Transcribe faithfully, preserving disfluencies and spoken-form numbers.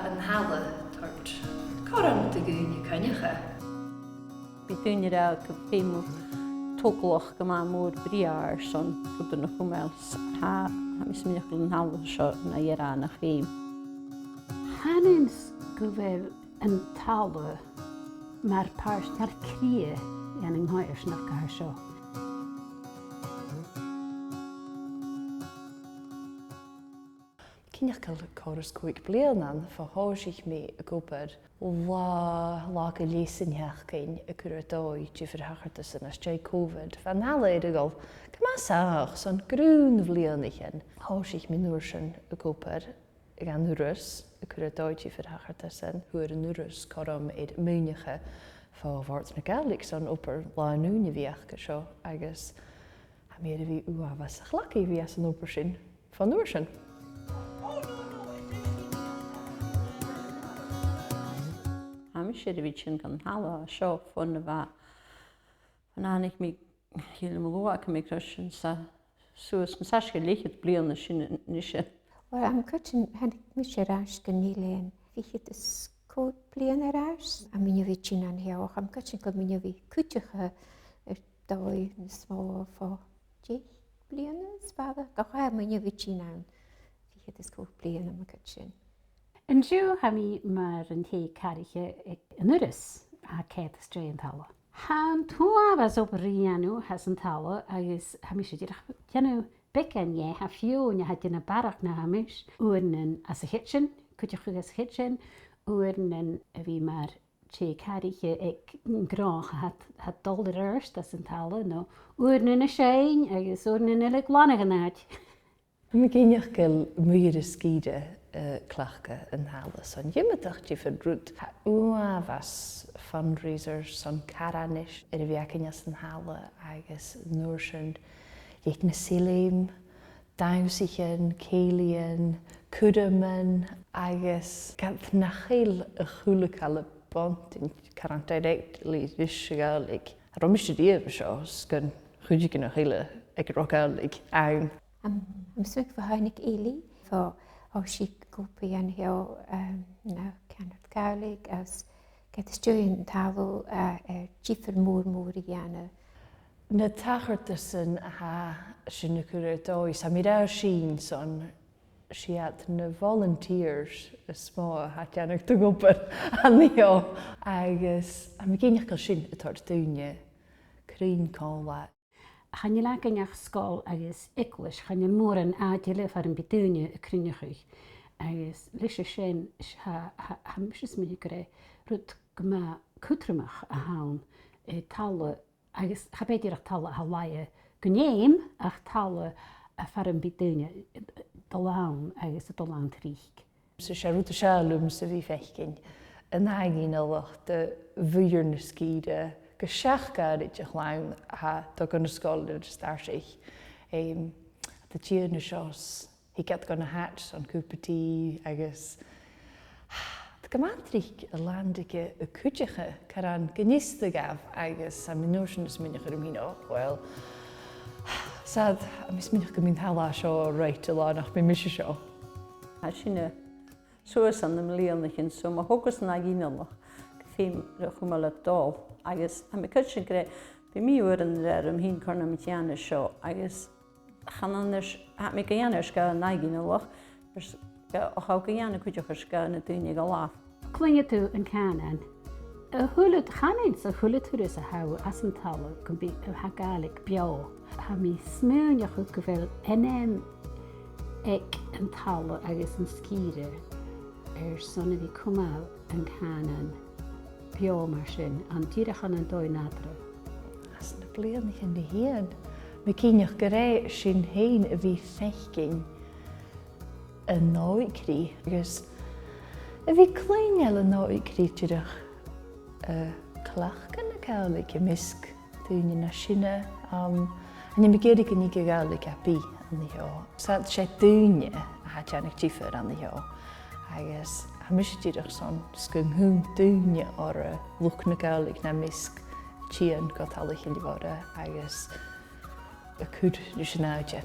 An talla a' toirt cothrom do dhaoine coinneachadh. Bidh daoine ag ràdh gum feum thu togalach gu math mòr brèagha airson rudan a chumail. Tha, tha mi a' smaoineachadh gu bheil an talla seo na dhèanamh nach fheum. Chanainn-sa gu bheil an talla mar phàirt, mar chridhe dhen an coimhearsnachd a tha seo. Cinnteach gu bheil còrr is còig bliadhna ann bho thòisich mi ag obair latha, latha gu leth san t-seachdain a' cur air dòigh diofar thachartasan às dèidh Covid. Bha an talla air a dhol gu math sàmhach, 's ann grunn bhliadhnaichean. Thòisich mi an uair sin ag obair dhan Urras a' cur air dòigh diofar thachartasan. Fhuair an Urras cothrom air maoineachadh bho Bhòrd na Gàidhlig son obair làn-ùine a bhith aca seo, agus tha mi air a bhith uabhasach lucky a bhith anns an obair sin bhon uair sin. Tha mise air a bhith tighinn dhan talla seo bhon a bha, bhon a thàinig mi, chì mi mo luchd-cumhachd ris an seo suas mus fhaisg air leth-cheud bliadhna sin a-nis. Uill, tha mi a' creidsinn, thàinig mise air ais gun eilean fichead is còig bliadhna air ais. Tha mi air a bhith tighinn an seo, tha mi a' creidsinn gu bheil mi air a bhith cuideachadh air dòigh nas motha bho deich bliadhna, is fada, ach tha mi air a bhith tighinn ann fichead is còig bliadhna, tha mi a' creidsinn. An-diugh tha mi mar an tè-càraidh aig an Urras, a tha ceud às dèidh an talla. Tha an t-uabhas obair ri dhèanamh às an talla agus tha mise dìreach a' dèanamh beagan dheth, tha feadhainn a tha a' dèanamh barrachd na tha mise. Uaireannan anns a' chidsin, cuideachadh anns a' chidsin, uaireannan a bhith mar tè-càraidh aig an gnothach a tha, tha a' dol air adhart anns an talla, no uaireannan a' seinn agus uaireannan a' leigeil glanadh an àite. Tha mi cinnteach gu bheil mu dheireadh sgìre, eh, cleachdadh an talla son iomadach diofar rud. Tha uabhas fundraisers son caran air a bhith againn anns an talla agus an uair sin, leig na sailm, dannsa-chan, cèilidhean, cuirmean agus ged nach eil a h-uile càil a' buntainn caran directly ris a' Ghàidhlig. Cha robh mise riamh an seo, 's gun chuideigin a h-uile aig an robh Gàidhlig ann. Am, am smaoinich bho thàinig Eilidh, bho thòisich i ag obair an seo, um, na ceannard Gàidhlig, agus ged is dòcha an talla, uh, air diofar mòr mòr a dhèanamh. Na tachartasan a tha sinn a' cur air dòigh, 's tha mi ag ràdh sin son 's iad na volunteers as motha a tha a' dèanamh dhen obair an seo, agus tha mi cinnteach gu bheil sin a' toirt dhaoine cruinn còmhla. Chan eil againn ach sgoil agus eaglais, chan eil mòran àite eile far am bi daoine a' cruinneachadh. Agus leis a sin, tha, tha, tha mise a' smaoineachadh gur e rud gu math cudromach a th' ann, eh, talla, agus cha b' e dìreach talla a tha laighe gun fheum, ach talla a tha far am bi daoine a' dol ann agus a' dol ann tric. 'S e rud as fheàrr leamsa a bhith a' faicinn an ath-ghinealach de bhùrn na sgìre, gu seachd àraid a' chlann a tha a' dol gu na sgoilearan as t-fharsainge. Em, tha iad a' tighinn an seo 's thig iad gu na h-àite son cupa tì agus tha e gu math tric a' landaig a' cuideachadh caran gun fhiosta dhaibh agus tha mi an uair sin a' smaoineachadh rium fhìn, o, uill, 's e, tha mi a' smaoineachadh gum bi an talla seo right an là nach bi mise seo. Tha sinne suas ann am bliadhnaichean, so ma thogas an ath-ghinealach, gu feum ri a chumail a' dol, agus tha mi a' creidsinn gur e, bidh mi uaireannan ag ràdh rium fhìn, carson a tha mi a' dèanamh seo, agus chan ann air, tha mi ga dhèanamh air sgàth an ath-ghinealach, air sgàth, o, tha mi ga dhèanamh cuideachd air sgàth na daoine aig an làmh. Cluinnidh tu an cànan. A h-uile, chanainn-sa a h-uile turas a tha thu anns an talla gum bi, a tha Gàidhlig beò. Tha mi a' smaoineachadh gu bheil ainm aig an talla agus an sgìre airson a bhith a' cumail an cànan beò mar sin, ann dìreach ann an dòigh nàdarra. Anns na bliadhnaichean ri thighinn, tha mi cinnteach gur e sinn fhèin a bhith a' faicinn an òigridh, agus a bhith a' cluinntinn an òigridh dìreach, eh, a' cleachdadh na Gàidhlig am measg daoine nas sine, um, chan eil mi ag iarraidh gun tig a' Ghàidhlig à bith an seo. 'S e, 's e daoine a tha a' dèanamh diofar an seo. Agus tha mise dìreach son 's gun cùm daoine orra luchd na Gàidhlig nam measg a' tighinn gu tallaichean a bharrachd agus a' cur ris an àite.